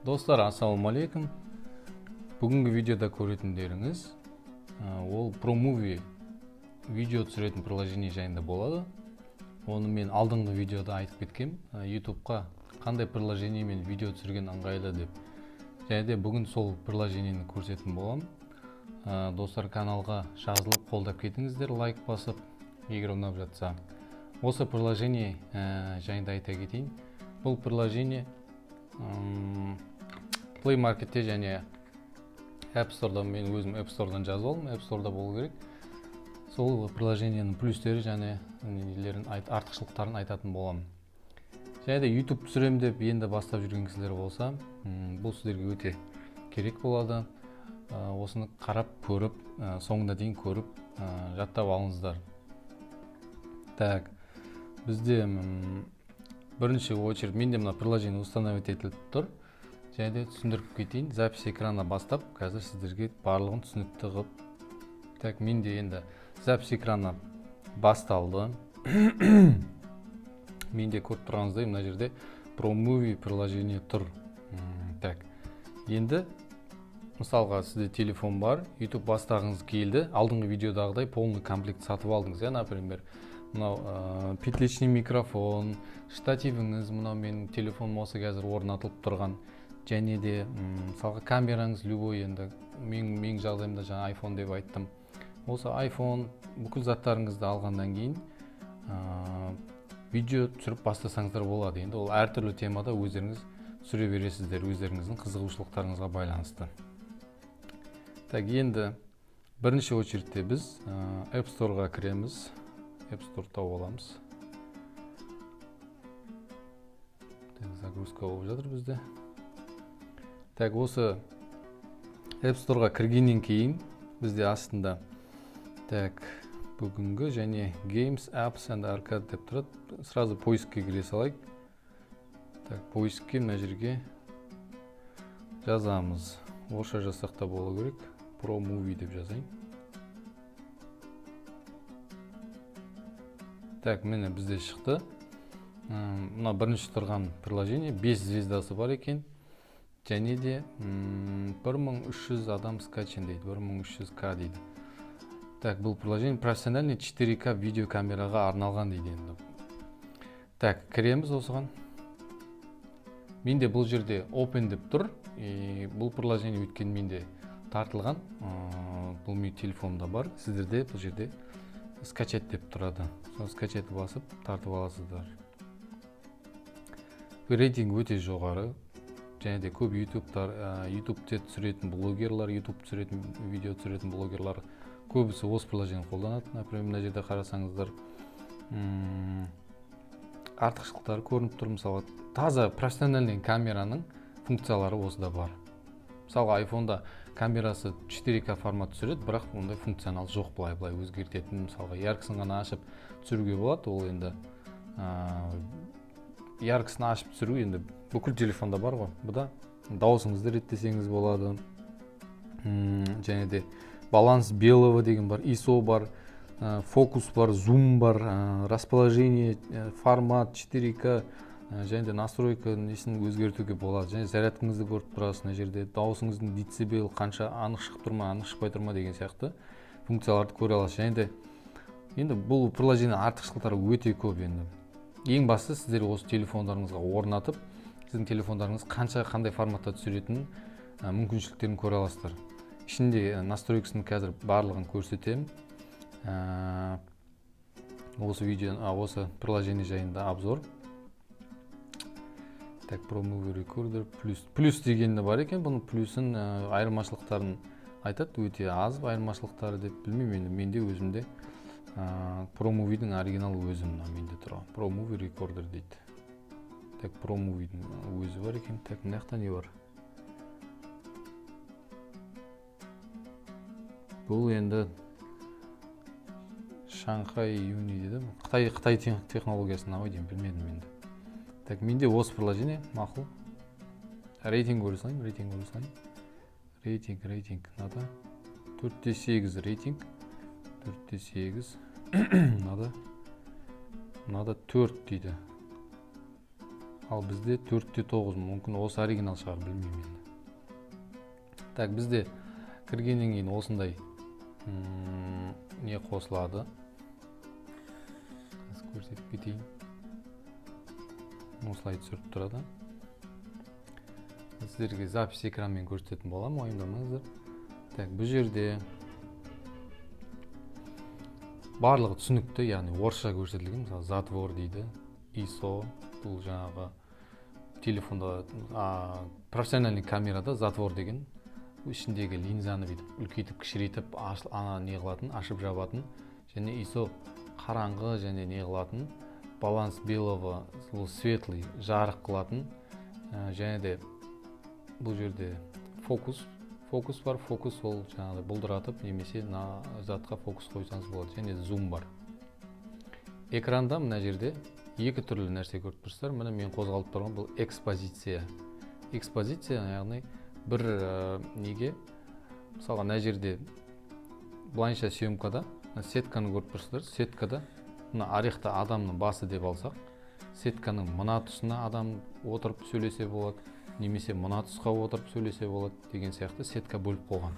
Достар, ассалаумағалейкум! Бүгінгі видеода көретіндеріңіз ол ProMovie видео түсіретін приложение жайында болады. Оны мен алдыңғы видеода айтып кеткем, YouTubeқа қандай приложениемен видео түсірген ыңғайлы деп. Және де бүгін сол приложениені көрсететін боламын. Достар, каналға жазылып, қолдап кетіңіздер, лайк басып, егер ұнап жатса. Осы приложение жайында айта кетейін. Бұл приложение Play Marketте және App Store'да, мен өзім App Store'дан жазып алдым, App Store'да болу керек. Сол приложениенің плюстері және нелерін, артықшылықтарын айтатын боламын. Және де YouTube түсіремін деп енді бастап жүрген кісілер болса, бұл сіздерге өте керек болады. Осыны қарап көріп, соңына дейін көріп, жаттап алыңыздар. Так, бізде бірінші очередь менде мына приложение установить етіліп тұр. Және де түсіндіріп кетейін, запись экрана бастап, қазір сіздерге барлығын түсінікті қылып. Так, менде енді запись экраны басталды. Менде, көріп тұрғаныңыздай, мына жерде ProMovie приложение тұр. Так, енді мысалға, сізде телефон бар, YouTube бастағыңыз келді, алдыңғы видеодағыдай полный комплект сатып алдыңыз, иә, например, мынау петличный микрофон, штативіңіз, мынау менің телефоным осы қазір орнатылып тұрған, және де мысалға, камераңыз любой, енді менің жағдайымда жаңа iPhone деп айттым. Осы iPhone, бүкіл заттарыңызды алғаннан кейін видео түсіріп бастасаңыздар болады. Енді ол әртүрлі темада өздеріңіз түсіре бересіздер, өздеріңіздің қызығушылықтарыңызға байланысты. Так, енді бірінші очередьте біз App Store'ға кіреміз, App Store тауып аламыз. Так, загрузка болып жатыр бізде. Так, осы App Store'ға кіргеннен кейін бізде астында, так, бүгінгі және Games, Apps and Arcade деп тұрады. Сразу поискке кіре салайық. Так, поискке мына жерге жазамыз, орысша жазсақ та болу керек, Pro Movie деп жазайын. Так, міне, бізде шықты. Мына бірінші тұрған приложение 5 звездасы бар екен және де 1300 адам скачан дейді, 1300 к дейді. Так, бұл приложение профессиональный 4К видеокамераға арналған дейді енді. Так, кіреміз осыған. Менде бұл жерде open деп тұр. И бұл приложение өйткені менде тартылған, бұл менің телефонымда бар. Сіздерде бұл жерде скачать деп тұрады, соны скачать басып, тартып аласыздар. Рейтинг өте жоғары және де көп ютубтар, ютубте түсіретін блогерлар, ютуб түсіретін, видео түсіретін блогерлар көбісі осы приложение қолданады. Например, мына жерде қарасаңыздар, артықшылықтары көрініп тұр. Мысалы, таза профессиональный камераның функциялары осыда бар. Мысалға, айфонда камерасы 4К формат түсіреді, бірақ ондай функционал жоқ, былай былай өзгертетін. Мысалға, яркосын ғана ашып түсіруге болады. Ол енді яркосын ашып түсіру енді бүкіл телефонда бар ғой. Бұда дауысыңызды реттесеңіз болады. Және де баланс белого деген бар, ISO бар, фокус бар, зум бар, расположение, формат 4К, және де настройка несін өзгертуге болады. Және зарядкаңызды көріп тұрасыз мына жерде, дауысыңыздың децибел қанша, анық шығып тұр ма, анық шықпай тұр ма деген сияқты функцияларды көре аласыз. Және де енді бұл приложение артықшылықтары өте көп. Енді ең бастысы, сіздер осы телефондарыңызға орнатып, сіздің телефондарыңыз қанша, қандай форматта түсіретінін, мүмкіншіліктерін көре аласыздар. Ішінде настройкасын қазір барлығын көрсетемін. Осы видео, осы приложение жайында обзор. Так, Pro Movie Recorder плюс, плюс дегені бар екен. Бұның плюсын, айырмашылықтарын айтады, өте аз айырмашылықтары деп. Білмеймін енді, менде өзімде Pro Movie'дің оригинал өзі мына менде тұрған Pro Movie Recorder дейді. Так, Pro Movie'дің өзі бар екен. Так, мына жақта не бар? Бұл енді Шанхай Юни дейді, қытай технологиясын ау деймін, білмедім енді. Так, менде осы приложение мақұл. Рейтинг көре салайын, рейтинг көре салайын. Рейтинг мынада 4,8 рейтинг, 4,8. Мынада 4 дейді. Ал бізде 4,9, мүмкін осы оригинал шығар, білмеймін енді. Так, бізде кіргеннен кейін осындай не қосылады. Қазір көрсетіп кетейін. Осылай түсіріп тұрады. Сіздерге запись экранмен көрсететін боламын, уайымдамаңыздар. Так, бұл жерде барлығы түсінікті, яғни орысша көрсетілген. Мысалы, затвор дейді, ISO, бұл жаңағы телефонда, профессиональный камерада затвор деген ішіндегі линзаны бүйтіп үлкейтіп, кішірейтіп, ана не қылатын, ашып жабатын, және ISO қараңғы және не қылатын, баланс белого бұл светлый, жарық қылатын, және де бұл жерде фокус бар. Фокус ол жаңағыдай бұлдыратып немесе мына затқа фокус қойсаңыз болады, және зум бар. Экранда мына жерде екі түрлі нәрсе көріп тұрсыздар. Міне, мен қозғалып тұрған бұл экспозиция. Экспозиция, яғни бір неге, мысалға, мына жерде былайынша съемкада мына сетканы көріп тұрсыздар. Сеткада мына орехта адамның басы деп алсақ, сетканың мына тұсына адам отырып сөйлесе болады немесе мына тұсқа отырып сөйлесе болады деген сияқты сетка бөліп қойған.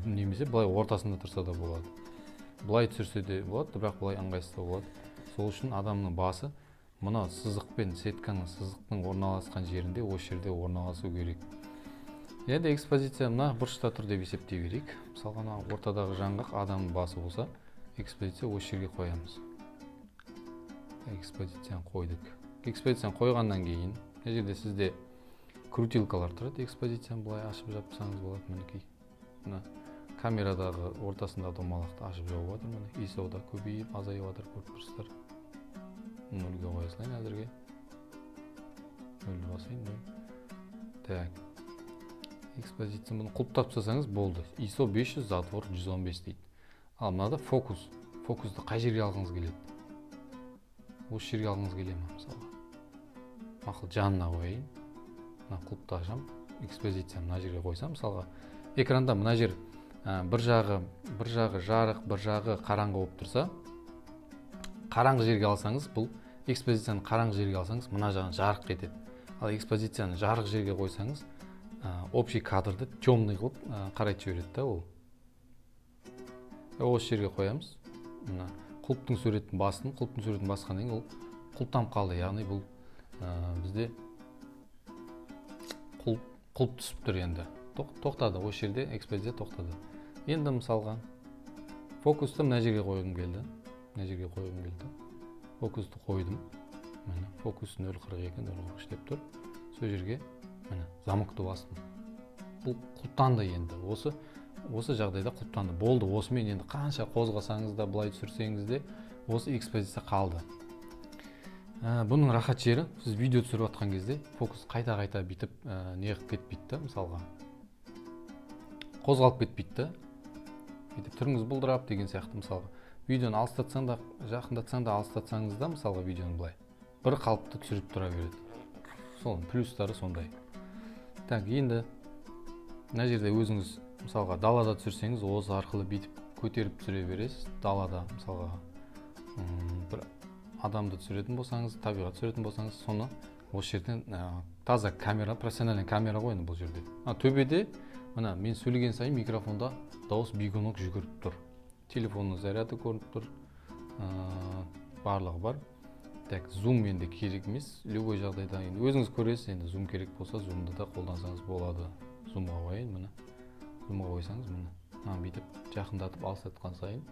Немесе былай ортасында тұрса да болады, былай түсірсе де болады, бірақ былай ыңғайсыздау болады. Сол үшін адамның басы мына сызықпен, сетканың сызықтың орналасқан жерінде, осы жерде орналасу керек. Енді экспозиция мына бұрышта тұр деп есептей берейік. Мысалға, мына ортадағы жаңғақ адамның басы болса, экспозиция осы жерге қоямыз. Экспозицияны қойдық. Экспозицияны қойғаннан кейін мына жерде сізде крутилкалар тұрады. Экспозицияны былай ашып жапсаңыз болады. Мінекей, мына камерадағы ортасындағы домалақты ашып жауып жатыр. Міне, ISO да көбейіп, азайып жатыр, көріп тұрсыздар. Нөлге қоя салайын әзірге, нөлді басайын, нөл. Так, экспозиция, бұны құлыптап тастасаңыз болды. ISO 500, затвор 115 дейді. Ал мынада фокус. Фокусты қай жерге алғыңыз келеді? Осы жерге алғыңыз келе ма, мысалға? Мақұл, жанына қояйын. Мына құлыпты ашамын, экспозицияны мына жерге қойсам, мысалға, экранда мына жер бір жағы жарық, бір жағы қараңғы болып тұрса, қараңғы жерге алсаңыз, бұл экспозицияны қараңғы жерге алсаңыз, мына жағын жарық етеді. Ал экспозицияны жарық жерге қойсаңыз, общий кадрды темный қылып қарайтып жібереді да. Ол осы жерге қоямыз. Мына құлыптың суретін бастым. Құлыптың суретін басқаннан кейін ол құлыптанып қалды, яғни бұл бізде құлып түсіп тұр. Енді тоқтады, осы жерде экспозиция тоқтады. Енді, мысалға, фокусты мына жерге қойғым келді, мына жерге қойғым келді. Фокусты қойдым. Міне, фокус 0,42, 0,43 деп тұр. Сол жерге, міне, замокты бастым, бұл құлыптанды. Енді осы жағдайда құлыптанды, болды. Осымен енді қанша қозғасаңыз да, былай түсірсеңіз де, осы экспозиция қалды. Бұның рахат жері, сіз видео түсіріп жатқан кезде фокус қайта қайта бүйтіп не қылып кетпейді да, мысалға, қозғалып кетпейді да, бүйтіп түріңіз бұлдырап деген сияқты. Мысалға, видеоны алыстатсаң да, жақындатсаң да, алыстатсаңыз да, мысалға, видеоны былай бір қалыпты түсіріп тұра береді. Сол плюстары сондай. Так, енді мына жерде өзіңіз, мысалға, далада түсірсеңіз, осы арқылы бүйтіп көтеріп түсіре бересіз. Далада, мысалға, бір адамды түсіретін болсаңыз, табиғат түсіретін болсаңыз, соны осы жерден таза камера, профессиональный камера ғой енді бұл жерде. А төбеде, мына мен сөйлеген сайын микрофонда дауыс бегунок жүгіріп тұр, телефонның заряды көрініп тұр, барлығы бар. Так, зум енді керек емес любой жағдайда, енді өзіңіз көресіз. Енді зум керек болса, зумды да қолдансаңыз болады. Зумға қояйын. Міне, зумға қойсаңыз, міне, мына бүйтіп жақындатып, алыстатқан сайын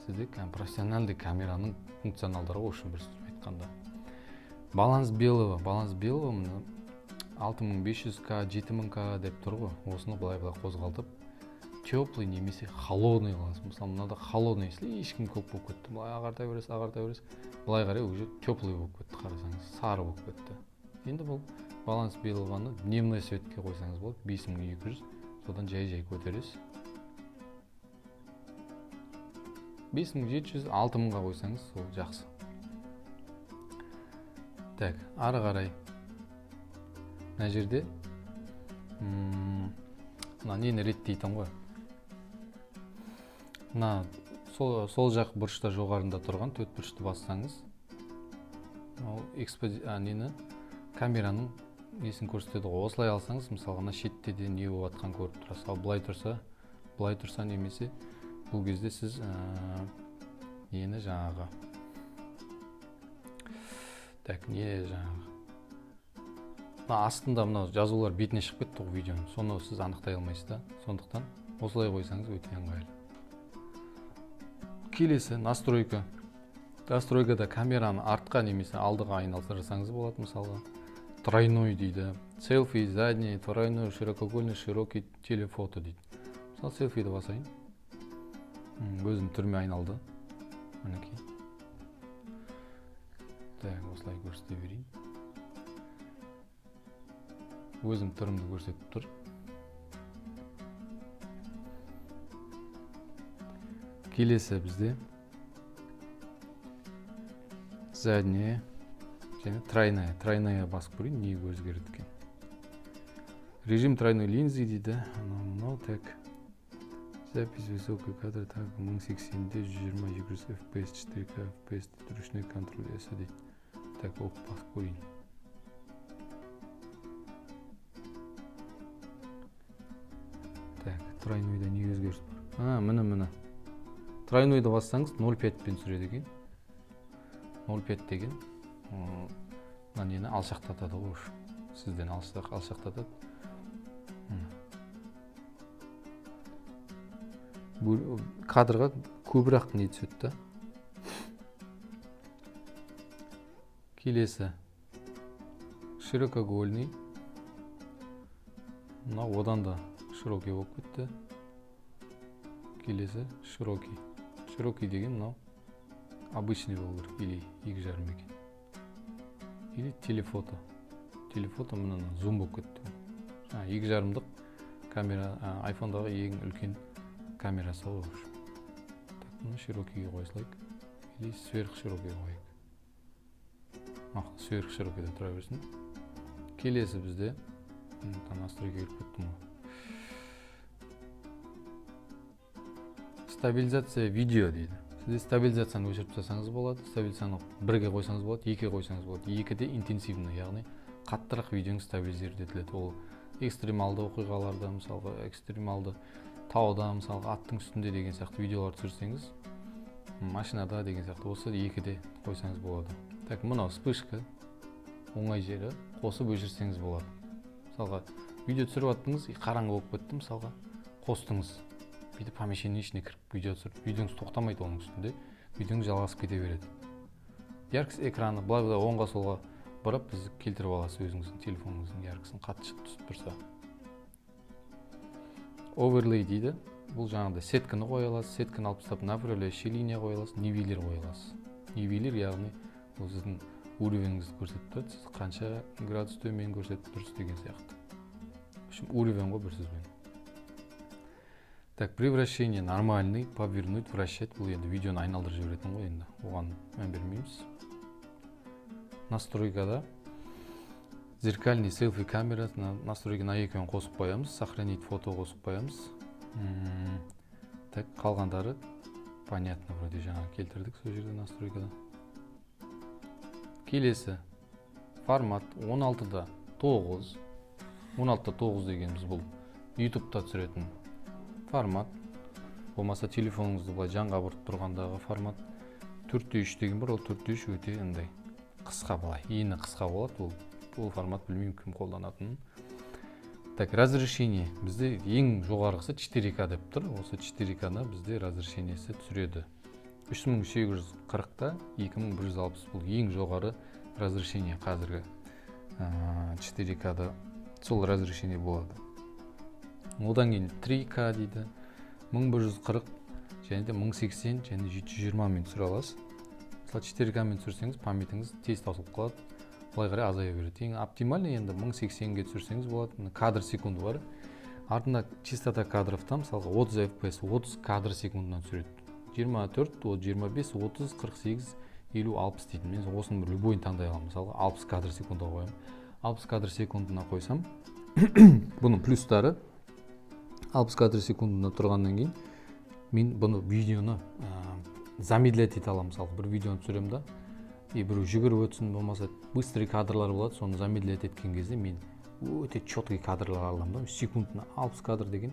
сізде кәдімгі профессиональный камераның функционалдары ғой, общем, бір сөзбен айтқанда. Баланс белого. Баланс белого, міне, 6500К, 7000К деп тұр ғой. Осыны былай былай қозғалтып, теплый немесе холодный қыласыз. Мысалы, мынада холодный слишком көп болып кетті. Былай ағарта бересіз, ағарта бересіз, былай қарай уже теплый болып кетті, қарасаңыз, сары болып кетті. Енді бұл баланс белогоны дневной светке қойсаңыз болады, 5200, содан жай жай көтересіз, 5700, 6000-ға қойсаңыз, сол жақсы. Так, ары қарай мына жерде мына нені реттейтін ғой, мына сол жақ бұрышта, жоғарында тұрған төрт бұрышты бассаңыз, ол нені, камераның Камераның несін көрсетеді ғой. Осылай алсаңыз, мысалға, мына шетте де не болып жатқанын көріп тұрасыз. Ал былай тұрса немесе бұл кезде сіз нені жаңағы, так, не жаңағы, мына астында мынау жазулар бетіне шығып кетті ғой видеоның, соны сіз анықтай алмайсыз да. Сондықтан осылай қойсаңыз, өте ыңғайлы. Келесі настройка. Настройкада камераны артқа немесе алдыға айналдырсаңыз болады. Мысалға, тройной дейді, селфи, задний, тройной, широкоугольный, широкий, телефото дейді. Мысалы, селфиді басайын. Өзім түріме айналды, мінекей. Так, осылай көрсете берейін, өзім түрімді көрсетіп тұр. Келесі бізде задняя және тройная. Тройная басып көрейін, не өзгерді екен. Режим тройной линзы дейді, анау мынау. Так, запись высокий кадр. Так, 1080-де 120, 200 fps, 4К fps дейді, ручной контроль S дейді. Так, оп, басып көрейін. Так, тройнойда не өзгеріс бар? А, міне, міне, тройнойды бассаңыз, 0,5 пен түсіреді екен. 0,5 деген мына нені алшақтатады ғой уж, сізден алшақтатады. Міне. Кадрға көбірек не түседі да. Келесі широкоугольный, мынау одан да широкий болып кетті. Келесі широкий. Широкий деген мынау обычный болу керек или 2,5 екен, или телефото. Телефото, міне, мына зум болып кетті. Жаңа 2,5-дық камера, айфондағы ең үлкен камерасы ғой, в общем. Так, мына широкийге қоя салайық или сверхширокийге қояйық. Мақұл, сверхширокийде тұра берсін. Келесі бізде там настройкаға кіріп кеттім ғой. Стабилизация видео дейді. Сізде стабилизацияны өшіріп тастасаңыз болады, стабилизацияны бірге қойсаңыз болады, екіге қойсаңыз болады. Екіде интенсивный, яғни қаттырақ видеоңыз стабилизировать етіледі. Ол экстремалды оқиғаларда, мысалға, экстремалды тауда, мысалға, аттың үстінде деген сияқты видеолар түсірсеңіз, машинада деген сияқты, осы екіде қойсаңыз болады. Так, мынау вспышка, оңай жері, қосып өшірсеңіз болады. Мысалға, видео түсіріп жаттыңыз и қараңғы болып кетті, мысалға, қостыңыз, бүйтіп помещениенің ішіне кіріп видео түсіріп, видеоңыз тоқтамайды, оның үстінде видеоңыз жалғасып кете береді. Яркость экраны былай былай оңға солға бұрап, біз келтіріп аласыз өзіңіздің телефоныңыздың яркостын, қатты шығып түсіп тұрса. Оверлей дейді, бұл жаңағыдай сетканы қоя аласыз, сетканы алып тастап, направляющий линия қоя аласыз, нивелир қоя аласыз. Нивелир, яғни ол сіздің уровеніңізді көрсетіп тұрады, сіз қанша градус төмен көрсетіп тұрсыз деген сияқты. В общем, уровень ғой бір сөзбен. Так, превращение нормальный, повернуть, вращать, бұл енді видеоны айналдырып жіберетін ғой, енді оған мән бермейміз. Настройкада зеркальный селфи камера, настройка на екеуін қосып қоямыз, сохранить фото қосып қоямыз. Так, қалғандары понятно, вроде жаңа келтірдік сол жерде настройкада. Келесі формат 16-да 9. 16-да 9 дегеніміз бұл ютубта түсіретін формат, болмаса телефоныңызды былай жанға бұрып тұрғандағы формат. 4-те 3 деген бар, ол 4-те 3 өте андай қысқа, былай ені қысқа болады. Ол формат білмеймін кім қолданатынын. Так, разрешение бізде ең жоғарғысы 4К деп тұр. Осы 4К-ны бізде разрешениесі түсіреді 3840-та 2160, бұл ең жоғары разрешение қазіргі 4К-да сол разрешение болады. Одан кейін 3К дейді, 1140 және де 1080 және 720 мен түсіре аласыз. Мысалы, 4К мен түсірсеңіз, памятіңіз тез таусылып қалады, былай қарай азая береді. Ең оптимальный енді 1080-ге түсірсеңіз болады. Мына кадр секунды бар артында, частота кадровта, мысалға, 30 fps, 30 кадр секундына түсіреді. 24, 25, 30, 48, 50, 60 дейтін. Мен осының бір любойын таңдай аламын. Мысалға, 60 кадр секундға қоямын. 60 кадр секундына қойсам, бұның плюстары: 60 кадр секундына тұрғаннан кейін мен бұны, видеоны замедлять ете аламын. Мысалға, бір видеоны түсіремін да, И біреу жүгіріп өтсін, болмаса быстрый кадрлар болады, соны замедлять еткен кезде мен өте четкий кадрлар аламын да. Секундына 60 кадр деген,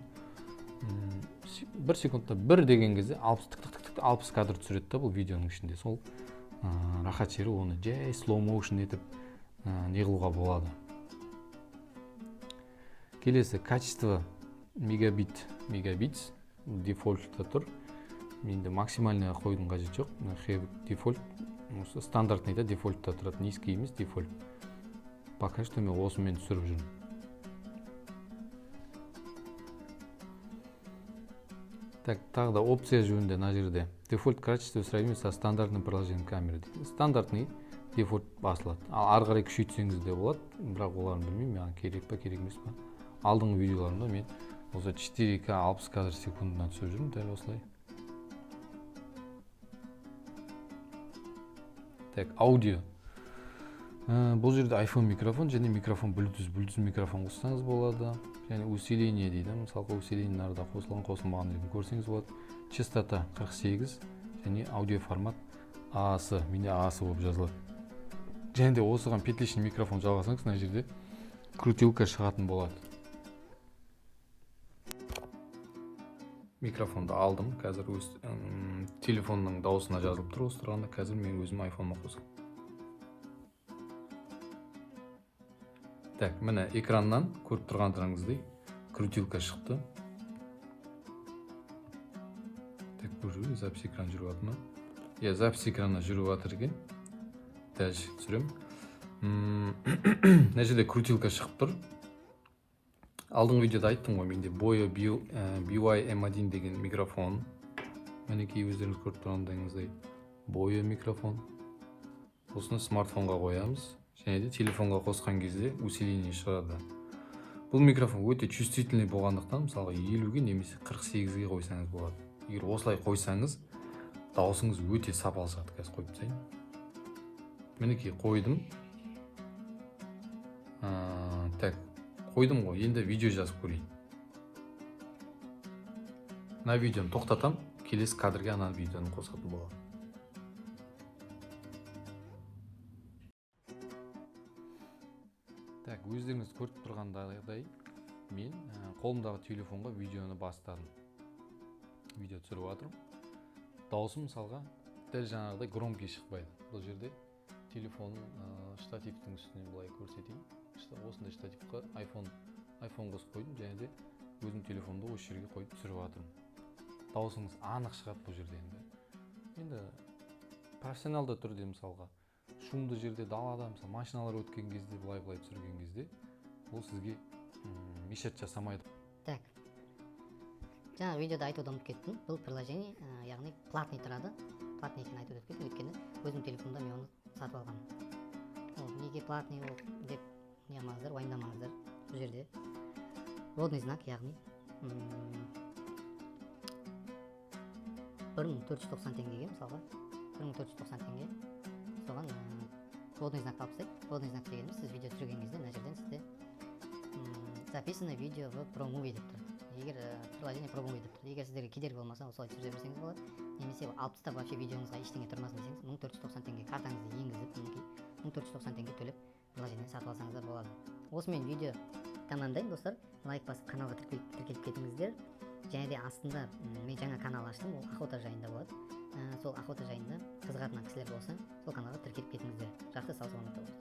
бір секундта бір деген кезде 60 тік тік тік тік 60 кадр түсіреді да бұл видеоның ішінде. Сол рахат жері, оны жай slow motion етіп не қылуға болады. Келесі качество мегабит, мегабит дефолтта тұр. Менде максимальный қоюдың қажеті жоқ. Мына дефолт осы стандартный да, дефолтта тұрады, низкий емес, дефолт. Пока что мен осымен түсіріп жүрмін. Так, тағы да опция жөнінде мына жерде дефолт качество сравнить со стандартным приложением камеры дейді. Стандартный дефолт басылады, ал ары қарай күшейтсеңіз де болады, бірақ оларын білмеймін, маған керек па, керек емес па. Алдыңғы видеоларымда мен осы 4К 60 кадр секундына түсіріп жүрмін дәл осылай. Так, аудио. Бұл жерде iPhone микрофон және микрофон Bluetooth микрофон қоссаңыз болады. Және усиление дейді, мысалға, усиление нарда қосылған, қосылмаған деген көрсеңіз болады. Частота 48 және аудио формат AAC, менде AAC болып жазылады. Және де осыған петличный микрофон жалғасаңыз, мына жерде крутилка шығатын болады. Микрофонды алдым, қазір өз телефонның дауысына жазылып тұр осы тұрғанда. Қазір мен өзім айфоныма қосамын. Так, міне, экраннан көріп тұрғандарыңыздай крутилка шықты. Так, бұл жерде запись экран жүріп жатыр ма? Иә, запись экраны жүріп жатыр екен. Дальше түсіремін. Мына жерде крутилка шығып тұр. Алдыңғы видеода айттым ғой, менде Boya BY M1 деген микрофон. Мінекей, өздеріңіз көріп тұрғандарыңыздай Boya микрофон. Осыны смартфонға қоямыз және де телефонға қосқан кезде усиление шығады. Бұл микрофон өте чувствительный болғандықтан, мысалға, 50-ге немесе 48-ге қойсаңыз болады. Егер осылай қойсаңыз, дауысыңыз өте сапалы шығады. Қазір қойып тастайын. Мінекей, қойдым. Так, қойдым ғой, енді видео жазып көрейін. Мына видеоны тоқтатам, келесі кадрге ана видеоны қосатын боламын. Так, өздеріңіз көріп тұрғандай, мен қолымдағы телефонға видеоны бастадым. Видео түсіріп жатырмын. Дауысым, мысалға, дәл жаңағыдай громкий шықпайды. Бұл жерде телефон штативтің үстіне былай көрсетейін. Осындай штативқа iPhone қосып қойдым және де өзім телефонымды осы жерге қойып түсіріп жатырмын. Дауысыңыз анық шығады бұл жерде енді. Енді профессионалды түрде, мысалға, шумды жерде, далада, мысалы, машиналар өткен кезде былай-былай түсірген кезде ол сізге мешать жасамайды. Так, жаңағы видеода айтуды ұмытып кеттім. Бұл приложение, яғни платный тұрады. Платный екенін айтуды ұмытып кеттім, өйткені өзімнің телефонымда мен оны сатып алғанмын. Ол неге платный ол деп не қылмаңыздар, уайымдамаңыздар. Бұл жерде водный знак, яғни 1490 теңгеге, мысалға, 1490 теңге, соған водный знакты алып тастайды. Водный знак дегеніміз, сіз видео түсірген кезде мына жерден сізде записано видео в ProMovie деп тұрады. Егер приложение ProMovie деп тұрады, егер сіздерге кедергі болмаса, осылай түсіре берсеңіз болады. Немесе алып тастап, вообще видеоңызға ештеңе тұрмасын десеңіз, 1490 теңге картаңызды енгізіп, мінекей, 1490 теңге төлеп приложение сатып алсаңыздар болады. Осымен видео тамамдаймын, достар. Лайк басып, каналға тіркеліп кетіңіздер. Және де астында мен жаңа канал аштым, ол охота жайында болады. Сол охота жайында қызығатын кісілер болса, сол каналға тіркеліп кетіңіздер. Жақсы, сау саламатта болыңыздар.